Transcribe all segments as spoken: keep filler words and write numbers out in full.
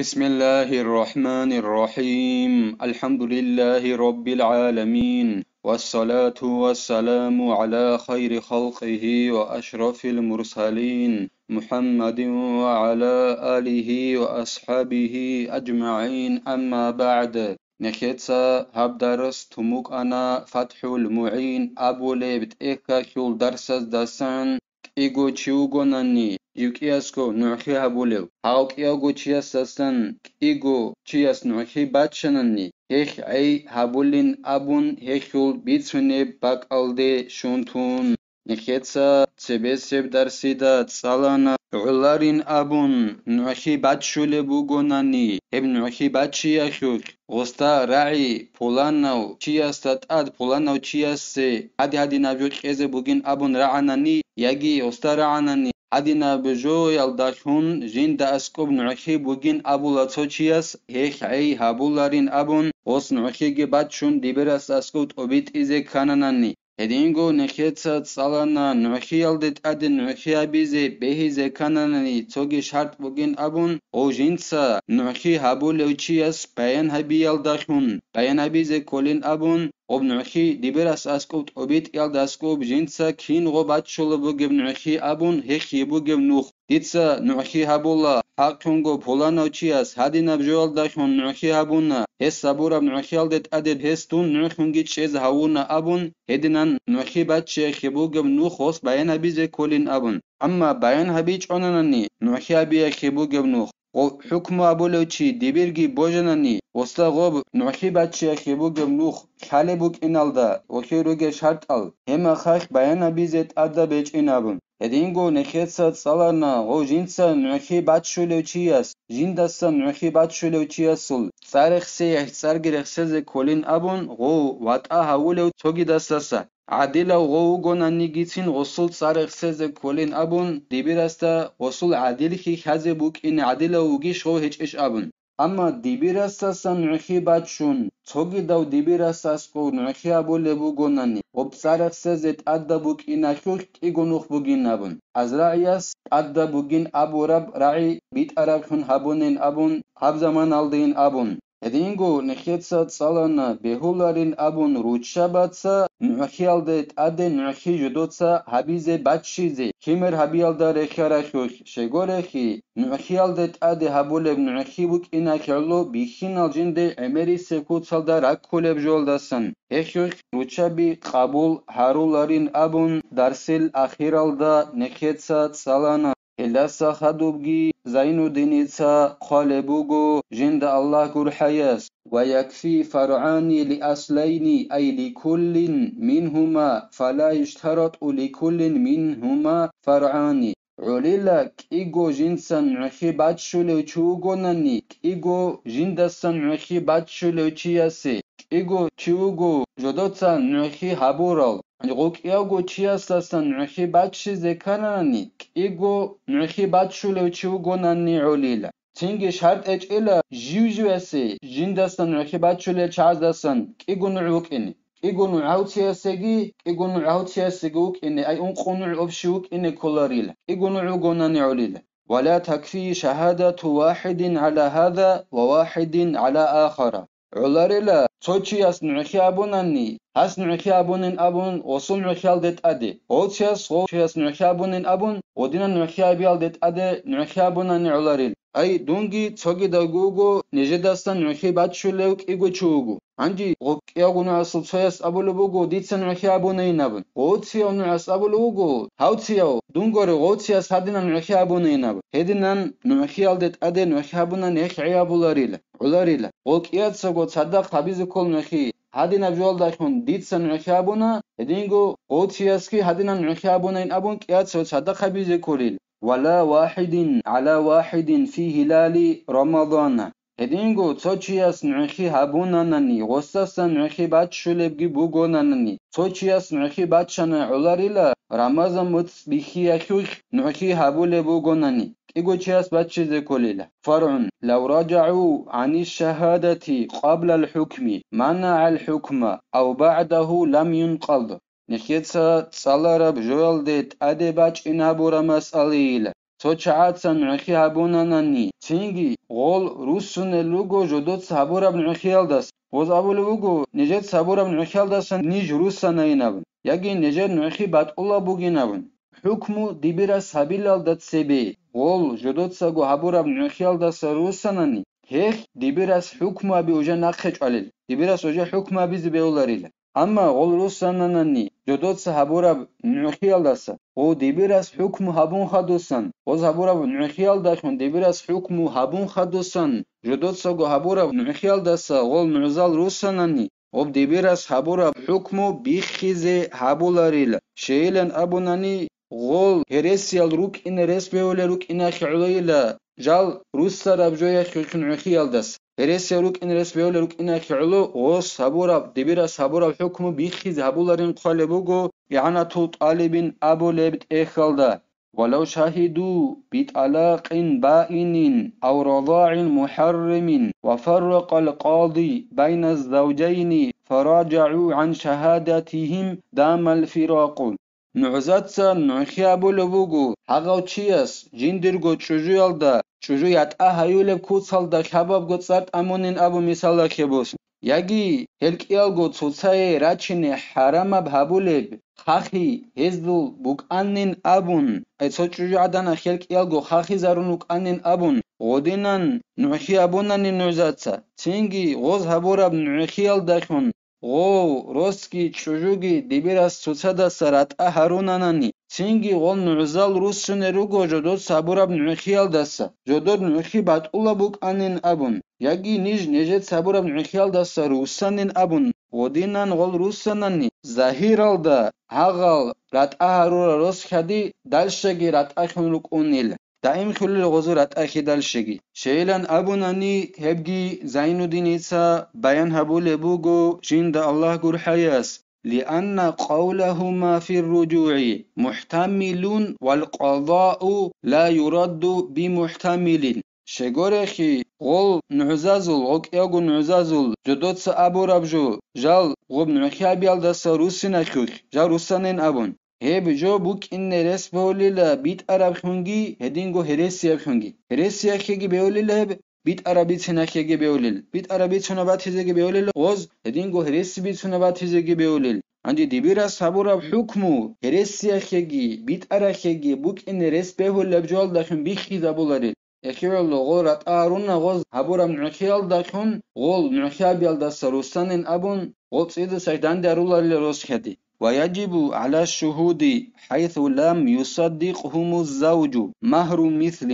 بسم الله الرحمن الرحيم. الحمد لله رب العالمين. والصلاة والسلام على خير خلقه وأشرف المرسلين محمد وعلى آله وأصحابه أجمعين. أما بعد. Нехеца гьаб дарс тумукъана ФатхӀул МугӀин абулеб тӀехьалъул дарсаздасан. КӀиго чи вугонани, жив кӀиясго нугӀлъи гьабулев, гьав кӀиявго чиясдасан кӀиго чияс нугӀлъи баччанани, гьелъ гӀей гьабулин абун гьелъул бицунеб бакӀалде щун тун. Нехеца цебесеб дарсида цӀалана гӀоларин абун нугӀлъи баччулеб бугонани, гьеб нугӀлъи баччиялъулъ гъосда рагӀи пуланав чиясда тӀад пуланав чиясе гьади-гьадинаб жо кьезе бугин абун рагӀанани, яги гъосда рагӀанани, гьадинаб жоялдалъун жинда аскӀоб нугӀлъи бугин абула цо чияс, гьелъ гӀей гьабуларин абун, гъос нугӀлъиги баччун дибирас аскӀоб тӀобитӀизе ккананани. Гьединго нехеца цӀалана нугӀлъиялде тӀаде нугӀлъи гьабизе бегьизе ккананани цоги шартӀ бугин абун, гъов жинца нугӀлъи гьабулев чияс баян гьабиялдалъун баян гьабизе кколин абун, гъоб нугӀлъи дибирас аскӀоб тӀобитӀиялда аскӀоб жинца кинго баччулеб бугеб нугӀлъи абун гьехие бугеб нух. Дица нугӀлъи гьабула, хӀакълъунго пуланав чияс гьадинаб жоялдалъун нугӀлъи гьабуна, гьес гьабураб нугӀлъиялде тӀаде гьес дун нугӀлъунги чӀезе гьавуна абун, гьединан нугӀлъи баччиялъе бугеб нух гъос баян гьабизе кколин абун. Амма баян гьабичӀонанани нугӀлъи гьабиялъе бугеб нух, гъо-, хӀукму абулев чи дибирги божанани, гъосда гъоб нугӀлъи баччиялъе бугеб нух лъалеб букӀиналда ва хир ругел шартӀал, гьеб мехалъ баян гьабизе тӀадаб гьечӀин абун. Гьединго нехеца цӀаларна гъов жинца нугӀлъи баччулев чияс, жиндасан нугӀлъи баччулев чиясул цӀар рехсей гьелъ цӀарги рехсезе кколин абун, гъов ватӀа гьавулев цогидасдаса. ГӀадилав гъов вугонанигицин гъосул цӀар рехсезе кколин абун, дибирасда гъосул гӀадиллъи лъазе букӀине гӀадилав вугищ гъов гьечӀищ абун. Амма дибирасдасан нугӀлъи баччун, цогидав дибирас аскӀов нугӀлъи гьабулеб бугонани, гъоб цӀар рехсезе тӀадаб букӀиналъулъ кӀиго нух бугин абун, АзрагӀияс тӀадаб бугин абураб рагӀи битӀараблъун гьабунин абун, гьаб заманалдейин абун. Гьединго нехеца цӀалана бегьуларин абун руччабаца нугӀлъиялде тӀаде нугӀлъи жодоца гьабизе баччизе, химер гьабиялда рехьаралъулъ, щегорехи, нугӀлъиялде тӀаде гьабулеб нугӀлъи букӀиналъе гӀоло бихьинал жинде гӀемерисеб куцалда раккулеб жоялдасан, гьелъулъ руччаби къабул гьаруларин абун дарсил ахиралда нехеца цӀалана. Гьелдаса хадубги Зайнуддиница хъвалеб буго жинда Аллагь гурхӀаяс: «ويكفي فرعان لأصلين، أي لكل منهما، فلا يشترط لكل منهما فرعان». ГӀолила кӀиго жинца нугӀлъи баччулев чи вугонани, кӀиго жиндасан нугӀлъи баччулев чиясе, кӀиго чи вуго жодоца нугӀлъи гьабурал. Гъукьявго чиясдасан нугӀлъи баччизе ккананани, кӀиго нугӀлъи баччулев чи вугонани гӀолила. Цинги шартӀ гьечӀила жив-живасе, жиндасан нугӀлъи баччулел чагӀаздасан кӀиго нугӀ вукӀине. КӀиго нугӀ гьавциясеги, кӀиго нугӀ гьавциясеги вукӀине, ай ункъо нугӀ общий вукӀине кколарила, кӀиго нугӀ вугонани гӀолила. ولا تكفي شهادة واحد على هذا وواحد على آخر. ГӀоларила, цо чияс нугӀлъи абунани, гьас нугӀлъи абунин абун, гъосул нугӀлъиялде тӀаде, гъов чияс, гъов чияс нугӀлъи абунин абун, гъодинан нугӀлъи абиялде тӀаде нугӀлъи абунани гӀоларил. Ай, дунги цогидавги вуго нижедасан нугӀлъи баччулев кӀиго чи вуго. Гьанже гъоб кӀиявго нугӀасул цояс абулеб буго, дица нугӀлъи абунайин абун. Гъовцияв нугӀас абулеб буго, гьавцияв, дун гури, гъовцияс гьадинан нугӀлъи абунайин абун. Гьединан нугӀлъиялде тӀаде нугӀлъи абунани гьелъ гӀей абуларила. ГӀоларила. Гъо кӀияцаго цадахъ гьабизе ккол нугӀлъи, гьадинаб жоялдалъун дица нугӀлъи абуна, гьединго гъовциясги гьадинаб нугӀлъи абунайин абун кӀияцаго цадахъ гьабизе кколил. ولا واحد على واحد في هلال رمضان. Гьединго цо чияс нугӀлъи гьабунанани, гъосдасан нугӀлъи баччулебги бугонанани, цо чияс нугӀлъи баччана гӀоларила, Рамазан муцӀ бихьиялъулъ нугӀлъи гьабулеб бугонани, кӀиго чияс баччизе кколила. فرع: لو رجعوا عن الشهادة قبل الحكم منع الحكم أو بعده لم ينقض. Нехеца цӀалараб жоялде тӀаде бачӀин гьабураб масъалаила. цо чагӀаца нугӀхи гьабунанани, цинги гъол руссунел руго жодоца гьабураб нугӀхиялдаса. Гъоз абулеб буго, нижеца гьабураб нугӀхиялдасан ниж руссанайин абун, яги нижер нугӀхи батӀулаб бугин абун. ХӀукму дибирас гьабилалда цебе, гъол жодоцаго гьабураб нугӀхиялдаса руссанани, гьелъ дибирас хӀукму гьаби уже нахъе чӀвалел, дибирас уже хӀукму гьабизе бегьуларила. Амма гъол руссананани, жодоца гьабураб нугӀхиялдаса, гъов дибирас хӀукму гьабун хадусан, гъоз гьабураб нугӀхиялдалъун дибирас хӀукму гьабун хадусан, жодоцаго гьабураб нугӀхиялдаса гъол нугӀзал руссанани, гъоб дибирас гьабураб хӀукму биххизе гьабуларила. Щайилан абунани, гъол гьересиял рукӀине рес бегьулел рукӀинахъе гӀолойила жал руссараб жояхъе нугӀхиялдаса. Гьересиял рукӀине рес бегьулел рукӀинахъе гӀоло гъос гьабураб, дибирас гьабураб хӀукму биххизе гьабуларин хъвалеб буго ИгӀанатул ТӀалибин абулеб тӀехьалда. ولو شهدوا بطلاق بائن أو رضاع محرم وفرق القاضي بين الزوجين فراجعوا عن شهادتهم دام الفراق. НугӀзаца нугӀхи абулеб буго, гьагъав чияс жиндирго чӀужуялда, чӀужу ятӀа гьаюлеб куцалда хабабго цӀар тӀамунин абун мисалалъе босун. Яги гьел кӀиялго цоцае рачине хӀарамаб гьабулеб хахи гьезул букӀанин абун, ай цо чӀужугӀадан ахӀел кӀиялго хахизарун рукӀанин абун, гъодинан нугӀхи абунани нугӀзаца, цинги гъоз гьабураб нугӀхиялдалъун гъов, росги чӀужуги дибирас цоцадаса ратӀа гьарунанани, цинги гъол нугӀзал руссунел руго жодоца гьабураб нугӀхиялдаса, жодор нугӀхи батӀулаб букӀанин абун, яги ниж нижеца гьабураб нугӀхиялдаса руссанин абун, гъодинан гъол руссанани, загьиралда гьагъал ратӀа гьарурал росхьади далщаги ратӀалъун рукӀунил. Даимлъулел гъозу ратӀахьидал щеги. Щайилан абунани, гьебги Зайнуддиница баян гьабулеб буго жинда Аллагь гурхӀаяс: لأن قولهما في الرجوع محتمل والقضاء لا يرد بمحتمل. Щегорехи, гъол нугӀзазул, гъокӀиялго нугӀзазул жодоца абураб жо, жал гъоб нугӀхиабиялдаса руссинахьулъ, жал руссанин абун. Гьеб жо букӀине рес бегьулила битӀарабхунги, гьединго гьересиябхунги. Гьересиялъеги бегьулила гьеб, битӀараб бицинахъеги бегьулел. БитӀараб бицунаб батизеги бегьулел гъоз, гьединго гьереси бицунаб батизеги бегьулел. Гьанже дибирас гьабураб хӀукму гьересиялъеги, битӀаралъеги букӀине рес бегьулеб жоялдалъун биххизабуларел. Эхиялда гъол ратӀа гьаруна гъоз гьабураб нугӀхиялдалъун, гъол нугӀхиабиялдаса руссанин абун, гъол цӀидасан данде гьаруларила росхьади. ويجب على الشهود حيث لم يصدقهم الزوج مهر مثل.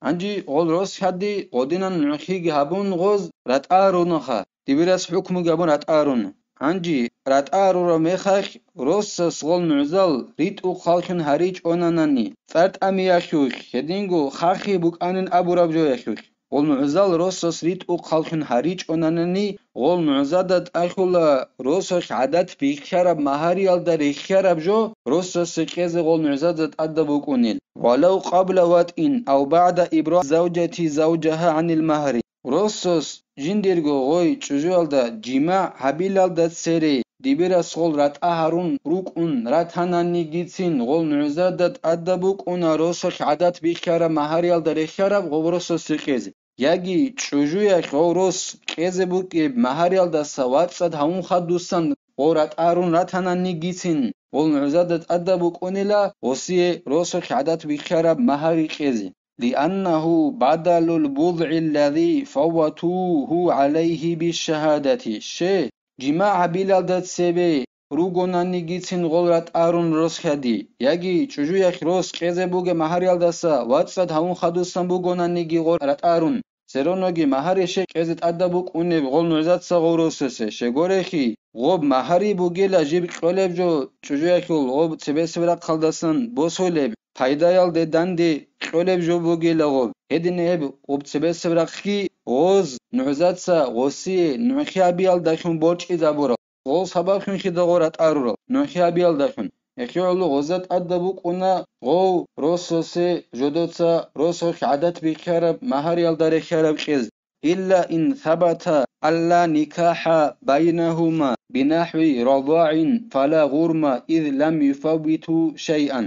Гьанже гъол росхьади гъодинан нугӀхиги гьабун гъоз ратӀа гьарунаха, дибирас хӀукмуги гьабун ратӀа гьаруна. Гьанже ратӀа гьарураб мехалъ росас гъол нугӀзал ритӀухъаллъун гьаричӀонанани, цӀар тӀамиялъулъ, гьединго хахи букӀанин абураб жоялъулъ, гъол нугӀзал росас ритӀухъаллъун гьаричӀонанани, гъол нугӀзада тӀахьула росас гӀадат бихьараб магьариялда рехьараб жо, росасе кьезе гъол нугӀзада тӀадаб букӀунел. ولو قبل وطء أو بعد إبراء الزوجة زوجها عن المهر. Росас жиндирго гъой чӀужуялда жимагӀ гьабилалда цере дибирас гъол ратӀа гьарун рукӀун ратананигицин гъол нугӀзада тӀадаб букӀуна росалъ гӀадат бихьараб магьариялда рехьараб гъоб росасе кьезе. Яги чӀужуялъ гъов рос кьезе букӀеб магьариялдаса вацӀцӀад гьавун хадусан гъов ратӀа гьарун ратананигицин гъол нугӀзада тӀадаб букӀунила гъосие росалъ гӀадат бихьараб магьари кьезе. لأنه بدل البضع الذي فوتوه عليه بالشهادة. Щай, жимагӀ гьабилалда цебе ругонанигицин гъол ратӀа гьарун росхьади, яги чӀужуялъ рос кьезе бугеб магьариялдаса вацӀцӀад гьавун хадусан бугонаниги гъол ратӀа гьарун, цероноги магьари щай кьезе тӀадаб букӀунеб гъол нугӀзаца гъов росасе, щегорехи, гъоб магьари бугила жиб кьолеб жо чӀужуялъул гъоб цебесеб рахъалдасан босулеб пайдаялде данде кьолеб жо бугила гъоб. Гьедин гьеб гъоб цебесеб рахъги гъоз нугӀзаца гъосие нугӀхиабиялдалъун борчӀизабурал. Гъол сабаблъунхида гъо ратӀа гьарурал, нугӀхиабиялдалъун. Эхиялъул гъоза тӀадаб букӀуна гъов росасе жодоца росалъ гӀадат бихьараб магьариялда рехьараб кьез. إلا إن ثبت ألا نكاح بينهما بنحو رضاع فلا غرم إذ لم يفوتوا شيئا.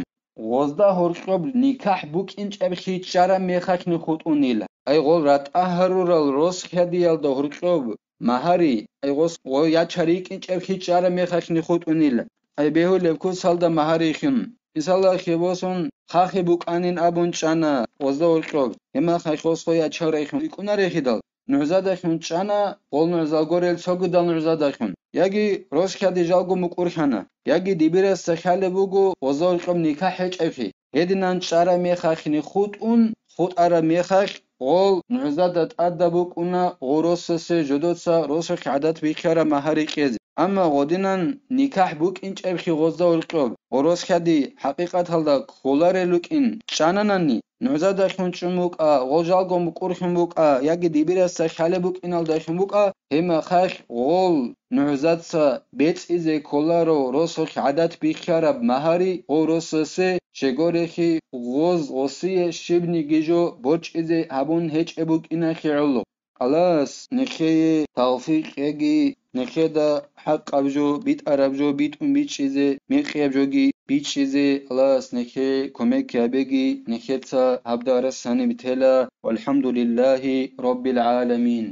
гъозда гьоркьоб никахӀ букӀинчӀебхъи чӀараб мехалъни хутӀунила. Ай гъол ратӀа гьарурал рос-хьадиялда гьоркьоб магьари, ай гъос гъо ячар йикӀинчӀебхъи чӀараб мехалъни хутӀунила. Ай бегьулеб куцалда магьарихьун, мисалалъе босун, хахи букӀанин абун чӀана гъозда гьоркьоб, гьеб мехалъ гъос гъо ячарайхьун йикӀунарехидал, нугӀзадахьун чӀана, гъол нугӀзал горел цогидал нугӀзадахьун, яги рос-хьади жалго мукӀурлъана, яги дибирасда хьалеб буго гъозда гьоркьоб никахӀ гьечӀебхъи. Гьединан чӀараб мехалъни хутӀун, хутӀараб мехалъ гъол нугӀзада тӀадаб букӀуна гъол росасе жодоца росулъ гӀадат бихьараб магьари кьезе. Амма гъодинан никахӀ букӀинчӀебхъи гъозда гьоркьоб, гъол рос-хьади хӀакъикъаталда кколарел рукӀин чӀананани, нугӀзадахьун чӀун букӀа, гъол жалго мукӀурлъун букӀа, яги дибирасда хьалеб букӀиналдахьун букӀа, гьеб мехалъ гъол нугӀзаца бецӀизе кколаро росулъ гӀадат бихьараб магьари гъол росасе, щегорехи гъоз гъосие щибниги жо борчӀизе гьабун гьечӀеб букӀиналъе гӀоло. Аллагьас нехее тавфикъ кьеги, нехеда хӀакъаб жо, битӀараб жо битӀун бичӀчӀизе, мекъияб жоги бичӀчӀизе Аллагьас нехее кумек гьабеги, нехеца гьаб дарс гьаниб тела. ВалхӀамдулиллагьи раббил гӀаламин.